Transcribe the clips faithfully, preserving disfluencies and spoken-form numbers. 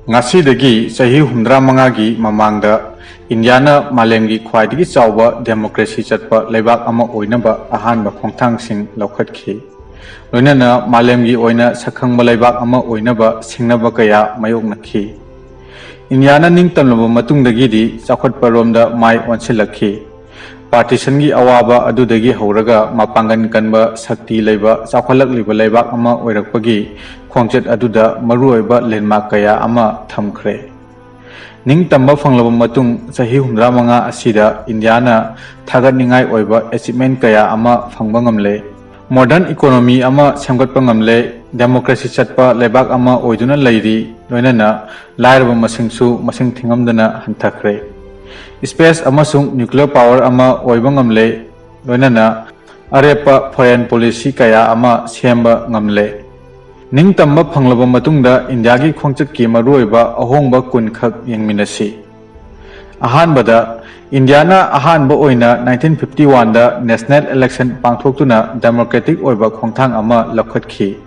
ꯉꯁꯤꯗꯒꯤ ꯆꯍꯤ ꯍꯨꯝꯗ꯭ꯔꯥ ꯃꯉꯥꯒꯤ ꯃꯃꯥꯡꯗ ꯏꯟꯗꯤꯌꯥꯅ ꯃꯥꯂꯦꯝꯒꯤ ꯈ꯭ꯋꯥꯏꯗꯒꯤ ꯆꯥꯎꯕ ꯗꯦꯃꯣꯀ꯭ꯔꯦꯁꯤ ꯆꯠꯄ ꯂꯩꯕꯥꯛ ꯑꯃ ꯑꯣꯏꯅꯕ ꯑꯍꯥꯟꯕ ꯈꯣꯡꯊꯥꯡꯁꯤꯡ ꯂꯧꯈꯠꯈꯤ꯫ ꯂꯣꯏꯅꯅ ꯃꯥꯂꯦꯝꯒꯤ ꯑꯣꯏꯅ ꯁꯛꯈꯪꯕ ꯂꯩꯕꯥꯛ ꯑꯃ ꯑꯣꯏꯅꯕ ꯁꯤꯡꯅꯕ ꯀꯌꯥ ꯃꯥꯌꯣꯛꯅꯈꯤ꯫ ꯏꯟꯗꯤꯌꯥꯅ ꯅꯤꯡꯇꯝꯂꯕ ꯃꯇꯨꯡꯗꯒꯤꯗꯤ ꯆꯥꯎꯈꯠꯄꯔꯣꯝꯗ ꯃꯥꯏ ꯑꯣꯟꯁꯤꯜꯂꯛꯈꯤ꯫ ꯄꯥꯔꯇꯤꯁꯟꯒꯤ ꯑꯋꯥꯕ ꯑꯗꯨꯗꯒꯤ ꯍꯧꯔꯒ ꯃꯄꯥꯡꯒꯜ ꯀꯟꯕ, ꯁꯛꯇꯤ ꯂꯩꯕ, ꯆꯥꯎꯈꯠꯂꯛꯂꯤꯕ ꯂꯩꯕꯥꯛ ꯑꯃ ꯑꯣꯏꯔꯛꯄꯒꯤ ꯈꯣꯡꯆꯠ ꯑꯗꯨꯗ ꯃꯔꯨꯑꯣꯏꯕ ꯂꯦꯟꯃꯥꯔꯛ ꯀꯌꯥ ꯑꯃ ꯊꯝꯈ꯭ꯔꯦ꯫ ꯅꯤꯡꯇꯝꯕ ꯐꯪꯂꯕ ꯃꯇꯨꯡ ꯆꯍꯤ ꯍꯨꯝꯗ꯭ꯔꯥ ꯃꯉꯥ ꯑꯁꯤꯗ ꯏꯟꯗꯤꯌꯥꯅ ꯊꯥꯒꯠꯅꯤꯡꯉꯥꯏ ꯑꯣꯏꯕ ꯑꯦꯆꯤꯞꯃꯦꯟ ꯀꯌꯥ ꯑꯃ ꯐꯪꯕ ꯉꯝꯂꯦ꯫ ꯃꯣꯗꯔꯟ ꯏꯀꯣꯅꯣꯃꯤ ꯑꯃ ꯁꯦꯝꯒꯠꯄ ꯉꯝꯂꯦ, ꯗꯦꯃꯣꯀ꯭ꯔꯦꯁꯤ ꯆꯠꯄ ꯂꯩꯕꯥꯛ ꯑꯃ ꯑꯣꯏꯗꯨꯅ ꯂꯩꯔꯤ, ꯂꯣꯏꯅꯅ ꯂꯥꯏꯔꯕ ꯃꯁꯤꯡꯁꯨ ꯃꯁꯤꯡ ꯊꯤꯉꯝꯗꯅ ꯍꯟꯊꯈ꯭ꯔꯦ꯫ ꯁ꯭ꯄꯦꯁ ꯑꯃꯁꯨꯡ ꯅ꯭ꯌꯨꯀ꯭ꯂꯤꯌꯔ ꯄꯥꯋꯔ ꯑꯃ ꯑꯣꯏꯕ ꯉꯝꯂꯦ, ꯂꯣꯏꯅꯅ ꯑꯔꯦꯞꯄ ꯐꯣꯔꯦꯟ ꯄꯣꯂꯤꯁꯤ ꯀꯌꯥ ꯑꯃ ꯁꯦꯝꯕ ꯉꯝꯂꯦ꯫ ꯅꯤꯡꯇꯝꯕ ꯐꯪꯂꯕ ꯃꯇꯨꯡꯗ ꯏꯟꯗꯤꯌꯥꯒꯤ ꯈꯣꯡꯆꯠꯀꯤ ꯃꯔꯨꯑꯣꯏꯕ ꯑꯍꯣꯡꯕ ꯀꯨꯟꯈꯛ ꯌꯦꯡꯃꯤꯟꯅꯁꯤ꯫ ꯑꯍꯥꯟꯕꯗ, ꯏꯟꯗꯤꯌꯥꯅ ꯑꯍꯥꯟꯕ ꯑꯣꯏꯅ ꯅꯥꯏꯟꯇꯤꯟ ꯐꯤꯐꯇꯤ ꯋꯥꯟꯗ ꯅꯦꯁꯅꯦꯜ ꯏꯂꯦꯛꯁꯟ ꯄꯥꯡꯊꯣꯛꯇꯨꯅ ꯗꯦꯃꯣꯀ꯭ꯔꯦꯇꯤꯛ ꯑꯣꯏꯕ ꯈꯣꯡꯊꯥꯡ ꯑꯃ ꯂꯧꯈꯠꯈꯤ꯫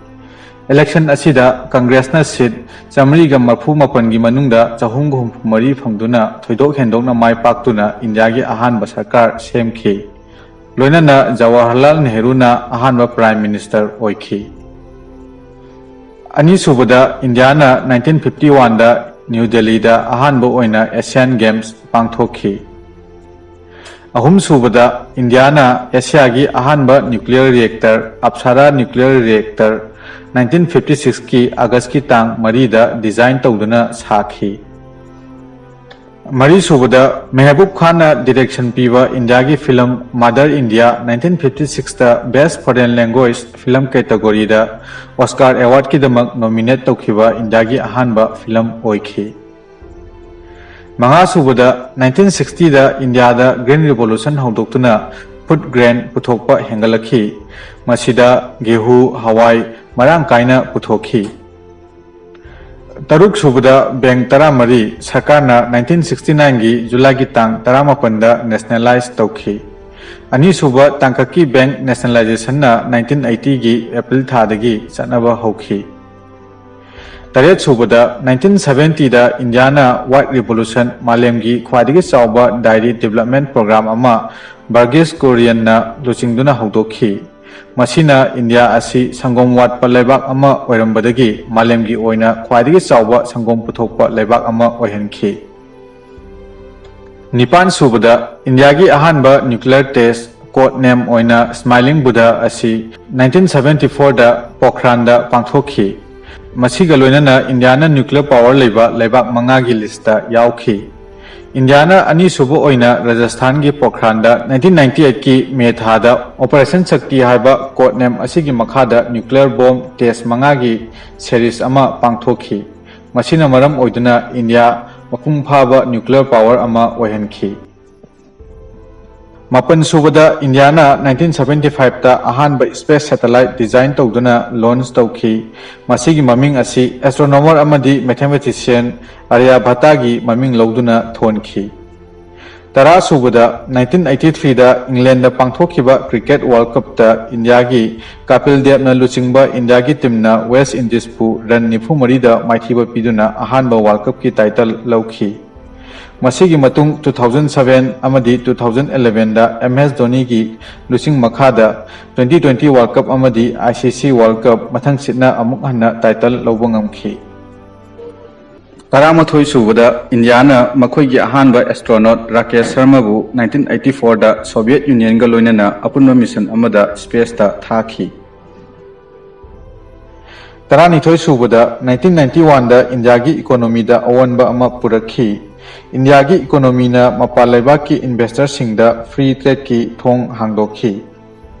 ꯏꯂꯦꯛꯁꯟ ꯑꯁꯤꯗ ꯀꯪꯒ꯭ꯔꯦꯁꯅ ꯁꯤꯠ ꯆꯥꯃꯔꯤꯒ ꯃꯔꯐꯨ ꯃꯥꯄꯟꯒꯤ ꯃꯅꯨꯡꯗ ꯆꯍꯨꯝꯒ ꯍꯨꯝꯐꯨ ꯃꯔꯤ ꯐꯪꯗꯨꯅ ꯊꯣꯏꯗꯣꯛ ꯍꯦꯟꯗꯣꯛꯅ ꯃꯥꯏ ꯄꯥꯛꯇꯨꯅ ꯏꯟꯗꯤꯌꯥꯒꯤ ꯑꯍꯥꯟꯕ ꯁꯔꯀꯥꯔ ꯁꯦꯝꯈꯤ꯫ ꯂꯣꯏꯅꯅ ꯖꯋꯥꯍꯔꯂꯥꯜ ꯅꯦꯍꯔꯨꯅ ꯑꯍꯥꯟꯕ ꯄ꯭ꯔꯥꯏꯝ ꯃꯤꯅꯤꯁꯇꯔ ꯑꯣꯏꯈꯤ꯫ ꯑꯅꯤꯁꯨꯕꯗ, ꯏꯟꯗꯤꯌꯥꯅ ꯅꯥꯏꯟꯇꯤꯟ ꯐꯤꯐꯇꯤ ꯋꯥꯟꯗ ꯅ꯭ꯌꯨ ꯗꯦꯜꯂꯤꯗ ꯑꯍꯥꯟꯕ ꯑꯣꯏꯅ ꯑꯦꯁꯤꯌꯥꯟ ꯒꯦꯝꯁ ꯄꯥꯡꯊꯣꯛꯈꯤ꯫ ꯑꯍꯨꯝꯁꯨꯕꯗ, ꯏꯟꯗꯤꯌꯥꯅ ꯑꯦꯁꯤꯌꯥꯒꯤ ꯑꯍꯥꯟꯕ nuclear reactor, Apsara nuclear reactor, nineteen fifty ꯁꯤꯛꯁꯀꯤ ꯑꯥꯒꯁꯀꯤ ꯇꯥꯡ ꯃꯔꯤꯗ ꯗꯤꯖꯥꯏꯟ ꯇꯧꯗꯨꯅ ꯁꯥꯈꯤ꯫ ꯃꯔꯤꯁꯨꯕꯗ, ꯃꯦꯍꯕꯨꯕ ꯈꯥꯟꯅ ꯗꯤꯔꯦꯛꯁꯟ ꯄꯤꯕ ꯏꯟꯗꯤꯌꯥꯒꯤ film mother India nineteen fifty ꯁꯤꯛꯁꯇ ꯕꯦꯁ ꯐꯣꯔꯦꯟ ꯂꯦꯡꯒ꯭ꯋꯦꯖ ꯐꯤꯂꯝ ꯀꯦꯇꯒꯣꯔꯤꯗ ꯑꯣꯁꯀꯥꯔ ꯑꯦꯋꯥꯔꯗꯀꯤꯗꯃꯛ ꯅꯣꯃꯤꯅꯦꯠ ꯇꯧꯈꯤꯕ ꯏꯟꯗꯤꯌꯥꯒꯤ ꯑꯍꯥꯟꯕ ꯐꯤꯂꯝ ꯑꯣꯏꯈꯤ꯫ ꯃꯉꯥꯁꯨꯕꯗ, ꯅꯥꯏꯟꯇꯤꯟ ꯁꯤꯛꯁꯇꯤꯗ ꯏꯟꯗꯤꯌꯥꯗ ꯒ꯭ꯔꯤꯟ ꯔꯤꯚꯣꯂꯨꯁꯟ ꯍꯧꯗꯣꯛꯇꯨꯅ ꯐꯨꯗ ꯒ꯭ꯔꯦꯟ ꯄꯨꯊꯣꯛꯄ ꯍꯦꯟꯒꯠꯂꯛꯈꯤ꯫ ꯃꯁꯤꯗ ꯒꯦꯍꯨ, ꯍꯋꯥꯏ ꯃꯔꯥꯡ ꯀꯥꯏꯅ ꯄꯨꯊꯣꯛꯈꯤ꯫ ꯇꯔꯨꯛꯁꯨꯕꯗ, ꯕꯦꯡꯛ ꯇꯔꯥꯃꯔꯤ ꯁꯔꯀꯥꯔꯅ ꯅꯥꯏꯟꯇꯤꯟ ꯁꯤꯛꯁꯇꯤ ꯅꯥꯏꯟꯒꯤ ꯖꯨꯂꯥꯏꯒꯤ ꯇꯥꯡ ꯇꯔꯥꯃꯥꯄꯟꯗ ꯅꯦꯁꯅꯦꯂꯥꯏꯖ ꯇꯧꯈꯤ꯫ ꯑꯅꯤꯁꯨꯕ ꯇꯥꯡꯀꯛꯀꯤ ꯕꯦꯡꯛ ꯅꯦꯁꯅꯦꯂꯥꯏꯖꯦꯁꯟꯅ ꯅꯥꯏꯟꯇꯤꯟ ꯑꯩꯠꯇꯤꯒꯤ ꯑꯦꯄ꯭ꯔꯤꯜ ꯊꯥꯗꯒꯤ ꯆꯠꯅꯕ ꯍꯧꯈꯤ꯫ ꯇꯔꯦꯠ ꯁꯨꯕꯗ, nineteen seventy ꯗ ꯏꯟꯗꯤꯌꯥꯅ White Revolution, ꯃꯥꯂꯦꯝꯒꯤ ꯈ꯭ꯋꯥꯏꯗꯒꯤ ꯆꯥꯎꯕ dairy development program ꯑꯃ Burgess Kurienꯅ ꯂꯨꯆꯤꯡꯗꯨꯅ ꯍꯧꯗꯣꯛꯈꯤ꯫ ꯃꯁꯤꯅ ꯏꯟꯗꯤꯌꯥ ꯑꯁꯤ ꯁꯪꯒꯣꯝ ꯋꯥꯠꯄ ꯂꯩꯕꯥꯛ ꯑꯃ ꯑꯣꯏꯔꯝꯕꯗꯒꯤ ꯃꯥꯂꯦꯝꯒꯤ ꯑꯣꯏꯅ ꯈ꯭ꯋꯥꯏꯗꯒꯤ ꯆꯥꯎꯕ ꯁꯪꯒꯣꯝ ꯄꯨꯊꯣꯛꯄ ꯂꯩꯕꯥꯛ ꯑꯃ ꯑꯣꯏꯍꯟꯈꯤ꯫ ꯅꯤꯄꯥꯟ ꯁꯨꯕꯗ, ꯏꯟꯗꯤꯌꯥꯒꯤ ꯑꯍꯥꯟꯕ nuclear test, code name ꯑꯣꯏꯅ Smiling Buddha ꯑꯁꯤ nineteen seventy four ꯗ ꯄꯣꯈ꯭ꯔꯥꯟꯗ ꯄꯥꯡꯊꯣꯛꯈꯤ꯫ ꯃꯁꯤꯒ ꯂꯣꯏꯅꯅ ꯏꯟꯗꯤꯌꯥꯅ nuclear power ꯂꯩꯕ ꯂꯩꯕꯥꯛ ꯃꯉꯥꯒꯤ listꯇ ꯌꯥꯎꯈꯤ꯫ ꯏꯟꯗꯤꯌꯥꯅ ꯑꯅꯤꯁꯨꯕ ꯑꯣꯏꯅ ꯔꯥꯖꯁꯊꯥꯟꯒꯤ ꯄꯣꯈ꯭ꯔꯥꯟꯗ nineteen ninety eight ꯀꯤ May ꯊꯥꯗ Operation Shakti ꯍꯥꯏꯕ code name ꯑꯁꯤꯒꯤ ꯃꯈꯥꯗ nuclear bomb test ꯃꯉꯥꯒꯤ series ꯑꯃ ꯄꯥꯡꯊꯣꯛꯈꯤ꯫ ꯃꯁꯤꯅ ꯃꯔꯝ ꯑꯣꯏꯗꯨꯅ ꯏꯟꯗꯤꯌꯥ ꯃꯄꯨꯡ ꯐꯥꯕ nuclear power ꯑꯃ ꯑꯣꯏꯍꯟꯈꯤ꯫ ꯃꯥꯄꯟ ꯁꯨꯕꯗ, ꯏꯟꯗꯤꯌꯥꯅ nineteen seventy five ꯇ ꯑꯍꯥꯟꯕ space satellite design ꯇꯧꯗꯨꯅ launch ꯇꯧꯈꯤ꯫ ꯃꯁꯤꯒꯤ ꯃꯃꯤꯡ ꯑꯁꯤ astronomer ꯑꯃꯗꯤ mathematician ꯑꯥꯔꯌꯥꯚꯠꯇꯒꯤ ꯃꯃꯤꯡ ꯂꯧꯗꯨꯅ ꯊꯣꯟꯈꯤ꯫ ꯇꯔꯥ ꯁꯨꯕꯗ, nineteen eighty three ꯗ ꯏꯪꯂꯦꯟꯗ ꯄꯥꯡꯊꯣꯛꯈꯤꯕ cricket World Cup ꯇ ꯏꯟꯗꯤꯌꯥꯒꯤ ꯀꯄꯤꯜ ꯗꯦꯕꯅ ꯂꯨꯆꯤꯡꯕ ꯏꯟꯗꯤꯌꯥꯒꯤ teamꯅ West Indiesꯄꯨ run ꯅꯤꯐꯨ ꯃꯔꯤꯗ ꯃꯥꯏꯊꯤꯕ ꯄꯤꯗꯨꯅ ꯑꯍꯥꯟꯕ World Cupꯀꯤ title ꯂꯧꯈꯤ꯫ ꯃꯁꯤꯒꯤ ꯃꯇꯨꯡ two thousand seven ꯑꯃꯗꯤ two thousand eleven ꯗ ꯑꯦꯝ ꯑꯦꯁ ꯙꯣꯅꯤꯒꯤ ꯂꯨꯆꯤꯡ ꯃꯈꯥꯗ twenty twenty World Cup ꯑꯃꯗꯤ I C C World Cup ꯃꯊꯪꯁꯤꯠꯅ ꯑꯃꯨꯛ ꯍꯟꯅ title ꯂꯧꯕ ꯉꯝꯈꯤ꯫ ꯇꯔꯥꯃꯥꯊꯣꯏ ꯁꯨꯕꯗ, ꯏꯟꯗꯤꯌꯥꯅ ꯃꯈꯣꯏꯒꯤ ꯑꯍꯥꯟꯕ astronaut Rakesh ꯁꯔꯃꯕꯨ nineteen eighty four ꯗ Soviet Unionꯒ ꯂꯣꯏꯅꯅ ꯑꯄꯨꯟꯕ mission ꯑꯃꯗ spaceꯇ ꯊꯥꯈꯤ꯫ ꯇꯔꯥꯅꯤꯊꯣꯏ ꯁꯨꯕꯗ, nineteen ninety one ꯗ ꯏꯟꯗꯤꯌꯥꯒꯤ economyꯗ ꯑꯑꯣꯟꯕ ꯑꯃ ꯄꯨꯔꯛꯈꯤ꯫ ꯏꯟꯗꯤꯌꯥꯒꯤ economyꯅ ꯃꯄꯥꯟ ꯂꯩꯕꯥꯛꯀꯤ investorꯁꯤꯡꯗ free tradeꯀꯤ ꯊꯣꯡ ꯍꯥꯡꯗꯣꯛꯈꯤ꯫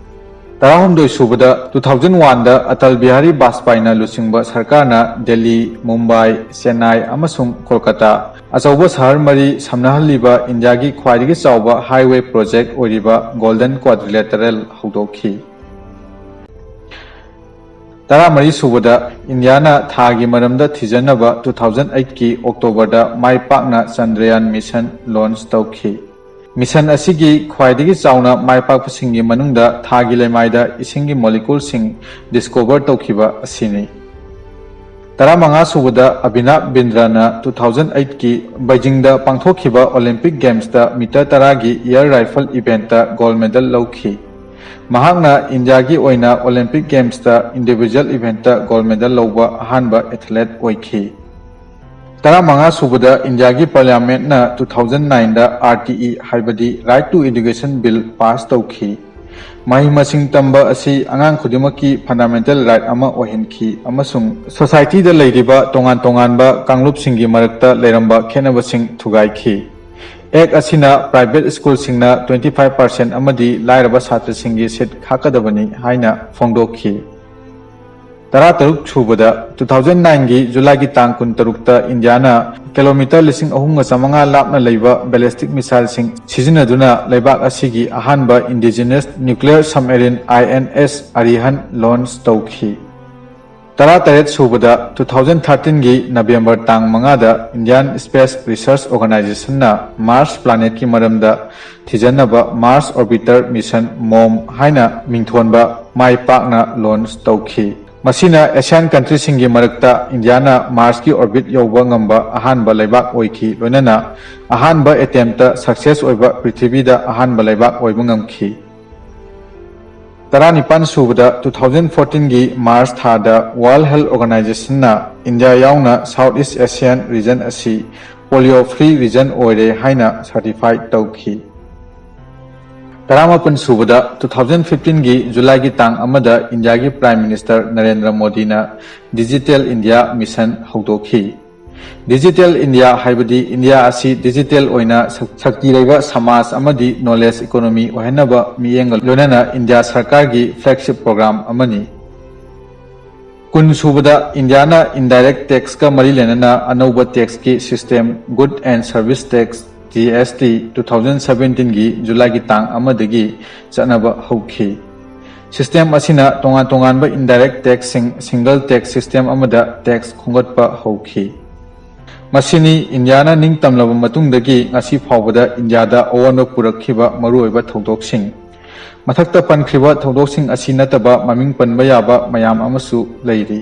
ꯇꯔꯥꯍꯨꯝꯗꯣꯏ ꯁꯨꯕꯗ, two thousand one ꯗ ꯑꯇꯜ ꯕꯤꯍꯥꯔꯤ ꯕꯥꯖꯄꯥꯏꯅ ꯂꯨꯆꯤꯡꯕ ꯁꯔꯀꯥꯔꯅ ꯗꯦꯜꯂꯤ, ꯃꯨꯝꯕꯥꯏ, ꯆꯦꯟꯅꯥꯏ ꯑꯃꯁꯨꯡ ꯀꯣꯜꯀꯇꯥ ꯑꯆꯧꯕ ꯁꯍꯔ ꯃꯔꯤ ꯁꯝꯅꯍꯜꯂꯤꯕ ꯏꯟꯗꯤꯌꯥꯒꯤ ꯈ꯭ꯋꯥꯏꯗꯒꯤ ꯆꯥꯎꯕ highway project ꯑꯣꯏꯔꯤꯕ Golden Quadrilateral ꯍꯧꯗꯣꯛꯈꯤ꯫ ꯇꯔꯥꯃꯔꯤ ꯁꯨꯕꯗ, ꯏꯟꯗꯤꯌꯥꯅ ꯊꯥꯒꯤ ꯃꯔꯝꯗ ꯊꯤꯖꯤꯟꯅꯕ two thousand eight ꯀꯤ October ꯗ ꯃꯥꯏ ꯄꯥꯛꯅ Chandrayaan mission launch ꯇꯧꯈꯤ꯫ Mission ꯑꯁꯤꯒꯤ ꯈ꯭ꯋꯥꯏꯗꯒꯤ ꯆꯥꯎꯅ ꯃꯥꯏ ꯄꯥꯛꯄꯁꯤꯡꯒꯤ ꯃꯅꯨꯡꯗ ꯊꯥꯒꯤ ꯂꯩꯃꯥꯏꯗ ꯏꯁꯤꯡꯒꯤ moleculeꯁꯤꯡ discover ꯇꯧꯈꯤꯕ ꯑꯁꯤꯅꯤ꯫ ꯇꯔꯥꯃꯉꯥ ꯁꯨꯕꯗ ꯑꯕꯤꯅꯥꯕ ꯕꯤꯟꯗ꯭ꯔꯅ ꯇꯨ ꯊꯥꯎꯖꯟ ꯑꯩꯠꯀꯤ ꯕꯩꯖꯤꯡꯗ ꯄꯥꯡꯊꯣꯛꯈꯤꯕ ꯑꯣꯂꯤꯝꯄꯤꯛ ꯒꯦꯝꯁꯇ ꯃꯤꯇꯔ ꯇꯔꯥꯒꯤ ꯏꯌꯔ ꯔꯥꯏꯐꯜ ꯏꯚꯦꯟꯠꯇ ꯒꯣꯜꯗ ꯃꯦꯗꯜ ꯂꯧꯈꯤ꯫ ꯃꯍꯥꯛꯅ ꯏꯟꯗꯤꯌꯥꯒꯤ ꯑꯣꯏꯅ ꯑꯣꯂꯤꯝꯄꯤꯛ ꯒꯦꯝꯁꯇ ꯏꯟꯗꯤꯚꯤꯖꯨꯋꯦꯜ ꯏꯚꯦꯟꯠꯇ ꯒꯣꯜꯗ ꯃꯦꯗꯜ ꯂꯧꯕ ꯑꯍꯥꯟꯕ ꯑꯦꯊꯂꯦꯠ ꯑꯣꯏꯈꯤ꯫ ꯇꯔꯥꯃꯉꯥ ꯁꯨꯕꯗ ꯏꯟꯗꯤꯌꯥꯒꯤ ꯄꯥꯔꯂꯤꯌꯥꯃꯦꯟꯠꯅ ꯇꯨ ꯊꯥꯎꯖꯟ ꯅꯥꯏꯟꯗ ꯑꯥꯔ ꯇꯤ ꯏ, ꯍꯥꯏꯕꯗꯤ right to education bill pass ꯇꯧꯈꯤ꯫ ꯃꯍꯩ ꯃꯁꯤꯡ ꯇꯝꯕ ꯑꯁꯤ ꯑꯉꯥꯡ ꯈꯨꯗꯤꯡꯃꯛꯀꯤ ꯐꯟꯗꯥꯃꯦꯟꯇꯦꯜ ꯔꯥꯏꯠ ꯑꯃ ꯑꯣꯏꯍꯟꯈꯤ ꯑꯃꯁꯨꯡ ꯁꯣꯁꯥꯏꯇꯤꯗ ꯂꯩꯔꯤꯕ ꯇꯣꯉꯥꯟ ꯇꯣꯉꯥꯟꯕ ꯀꯥꯡꯂꯨꯞꯁꯤꯡꯒꯤ ꯃꯔꯛꯇ ꯂꯩꯔꯝꯕ ꯈꯦꯠꯅꯕꯁꯤꯡ ꯊꯨꯒꯥꯏꯈꯤ꯫ ꯑꯦꯛ ꯑꯁꯤꯅ ꯄ꯭ꯔꯥꯏꯚꯦꯠ ꯁ꯭ꯀꯨꯜꯁꯤꯡꯅ ꯇ꯭ꯋꯦꯟꯇꯤ ꯐꯥꯏꯚ ꯄꯥꯔꯁꯦꯟꯠ ꯑꯃꯗꯤ ꯂꯥꯏꯔꯕ ꯁꯥꯇ꯭ꯔꯁꯤꯡꯒꯤ ꯁꯤꯠ ꯈꯥꯛꯀꯗꯕꯅꯤ ꯍꯥꯏꯅ ꯐꯣꯡꯗꯣꯛꯈꯤ꯫ ꯇꯔꯥꯇꯔꯨꯛ ꯁꯨꯕꯗ, ꯇꯨ ꯊꯥꯎꯖꯟ ꯅꯥꯏꯟꯒꯤ ꯖꯨꯂꯥꯏꯒꯤ ꯇꯥꯡ ꯀꯨꯟꯇꯔꯨꯛꯇ ꯏꯟꯗꯤꯌꯥꯅ ꯀꯤꯂꯣꯃꯤꯇꯔ ꯂꯤꯁꯤꯡ ꯑꯍꯨꯝꯒ ꯆꯥꯃꯉꯥ ꯂꯥꯞꯅ ꯂꯩꯕ ꯕꯦꯂꯤꯁꯇꯤꯛ ꯃꯤꯁꯥꯏꯜꯁꯤꯡ ꯁꯤꯖꯤꯟꯅꯗꯨꯅ ꯂꯩꯕꯥꯛ ꯑꯁꯤꯒꯤ ꯑꯍꯥꯟꯕ indigenous nuclear submarine I N S Arihant launch ꯇꯧꯈꯤ꯫ ꯇꯔꯥꯇꯔꯦꯠ ꯁꯨꯕꯗ, ꯇꯨ ꯊꯥꯎꯖꯟ ꯊꯥꯔꯇꯤꯟꯒꯤ ꯅꯕꯦꯝꯕꯔ ꯇꯥꯡ ꯃꯉꯥꯗ ꯏꯟꯗꯤꯌꯥꯟ ꯁ꯭ꯄꯦꯁ ꯔꯤꯁꯔꯆ ꯑꯣꯔꯒꯅꯥꯏꯖꯦꯁꯟꯅ ꯃꯥꯔꯁ ꯄ꯭ꯂꯥꯅꯦꯠꯀꯤ ꯃꯔꯝꯗ ꯊꯤꯖꯤꯟꯅꯕ ꯃꯥꯔꯁ ꯑꯣꯔꯕꯤꯇꯔ ꯃꯤꯁꯟ ꯃꯣꯝ ꯍꯥꯏꯅ ꯃꯤꯡꯊꯣꯟꯕ ꯃꯥꯏ ꯄꯥꯛꯅ ꯂꯣꯟꯆ ꯇꯧꯈꯤ꯫ ꯃꯁꯤꯅ ꯑꯦꯁꯤꯌꯥꯟ ꯀꯟꯇ꯭ꯔꯤꯁꯤꯡꯒꯤ ꯃꯔꯛꯇ ꯏꯟꯗꯤꯌꯥꯅ ꯃꯥꯔꯁꯀꯤ ꯑꯣꯔꯕꯤꯠ ꯌꯧꯕ ꯉꯝꯕ ꯑꯍꯥꯟꯕ ꯂꯩꯕꯥꯛ ꯑꯣꯏꯈꯤ, ꯂꯣꯏꯅꯅ ꯑꯍꯥꯟꯕ ꯑꯦꯇꯦꯝꯞꯇ ꯁꯛꯁꯦꯁ ꯑꯣꯏꯕ ꯄ꯭ꯔꯤꯊꯤꯕꯤꯗ ꯑꯍꯥꯟꯕ ꯂꯩꯕꯥꯛ ꯑꯣꯏꯕ ꯉꯝꯈꯤ꯫ ꯇꯔꯥꯅꯤꯄꯥꯟ ꯁꯨꯕꯗ, ꯇꯨ ꯊꯥꯎꯖꯟ ꯐꯣꯔꯇꯤꯟꯒꯤ ꯃꯥꯔꯁ ꯊꯥꯗ ꯋꯥꯔꯜꯗ ꯍꯦꯜꯊ ꯑꯣꯔꯒꯅꯥꯏꯖꯦꯁꯟꯅ ꯏꯟꯗꯤꯌꯥ ꯌꯥꯎꯅ ꯁꯥꯎꯊ ꯏꯁ ꯑꯦꯁꯤꯌꯥꯟ ꯔꯤꯖꯟ ꯑꯁꯤ ꯄꯣꯂꯤꯑꯣ ꯐ꯭ꯔꯤ ꯔꯤꯖꯟ ꯑꯣꯏꯔꯦ ꯍꯥꯏꯅ ꯁꯔꯇꯤꯐꯥꯏ ꯇꯧꯈꯤ꯫ ꯇꯔꯥꯃꯥꯄꯟ ꯁꯨꯕꯗ, ꯇꯨ ꯊꯥꯎꯖꯟ ꯐꯤꯐꯇꯤꯟꯒꯤ ꯖꯨꯂꯥꯏꯒꯤ ꯇꯥꯡ ꯑꯃꯗ ꯏꯟꯗꯤꯌꯥꯒꯤ ꯄ꯭ꯔꯥꯏꯝ ꯃꯤꯅꯤꯁꯇꯔ ꯅꯔꯦꯟꯗ꯭ꯔ ꯃꯣꯗꯤꯅ ꯗꯤꯖꯤꯇꯦꯜ ꯏꯟꯗꯤꯌꯥ ꯃꯤꯁꯟ ꯍꯧꯗꯣꯛꯈꯤ꯫ ꯗꯤꯖꯤꯇꯦꯜ ꯏꯟꯗꯤꯌꯥ ꯍꯥꯏꯕꯗꯤ ꯏꯟꯗꯤꯌꯥ ꯑꯁꯤ ꯗꯤꯖꯤꯇꯦꯜ ꯑꯣꯏꯅ ꯁꯛ-, ꯁꯛꯇꯤ ꯂꯩꯕ ꯁꯃꯥꯖ ꯑꯃꯗꯤ ꯅꯣꯂꯦꯖ ꯏꯀꯣꯅꯣꯃꯤ ꯑꯣꯏꯍꯟꯅꯕ ꯃꯤꯠꯌꯦꯡꯒ ꯂꯣꯏꯅꯅ ꯏꯟꯗꯤꯌꯥ ꯁꯔꯀꯥꯔꯒꯤ ꯐ꯭ꯂꯦꯒꯁꯤꯞ ꯄ꯭ꯔꯣꯒ꯭ꯔꯥꯝ ꯑꯃꯅꯤ꯫ ꯀꯨꯟ ꯁꯨꯕꯗ, ꯏꯟꯗꯤꯌꯥꯅ ꯏꯟꯗꯥꯏꯔꯦꯛ ꯇꯦꯛꯁꯀ ꯃꯔꯤ ꯂꯩꯅꯅ ꯑꯅꯧꯕ ꯇꯦꯛꯁꯀꯤ system, goods and service tax, G S T, two thousand ꯁꯚꯦꯟꯇꯤꯟꯒꯤ ꯖꯨꯂꯥꯏꯒꯤ ꯇꯥꯡ ꯑꯃꯗꯒꯤ ꯆꯠꯅꯕ ꯍꯧꯈꯤ꯫ ꯁꯤꯁꯇꯦꯝ ꯑꯁꯤꯅ ꯇꯣꯉꯥꯟ ꯇꯣꯉꯥꯟꯕ ꯏꯟꯗꯥꯏꯔꯦꯛ ꯇꯦꯛꯁꯁꯤꯡ ꯁꯤꯡꯒꯜ ꯇꯦꯛꯁ ꯁꯤꯁꯇꯦꯝ ꯑꯃꯗ ꯇꯦꯛꯁ ꯈꯣꯝꯒꯠꯄ ꯍꯧꯈꯤ꯫ ꯃꯁꯤꯅꯤ ꯏꯟꯗꯤꯌꯥꯅ ꯅꯤꯡꯇꯝꯂꯕ ꯃꯇꯨꯡꯗꯒꯤ ꯉꯁꯤ ꯐꯥꯎꯕꯗ ꯏꯟꯗꯤꯌꯥꯗ ꯑꯑꯣꯟꯕ ꯄꯨꯔꯛꯈꯤꯕ ꯃꯔꯨꯑꯣꯏꯕ ꯊꯧꯗꯣꯛꯁꯤꯡ꯫ ꯃꯊꯛꯇ ꯄꯟꯈ꯭ꯔꯤꯕ ꯊꯧꯗꯣꯛꯁꯤꯡ ꯑꯁꯤ ꯅꯠꯇꯕ ꯃꯃꯤꯡ ꯄꯟꯕ ꯌꯥꯕ ꯃꯌꯥꯝ ꯑꯃꯁꯨ ꯂꯩꯔꯤ꯫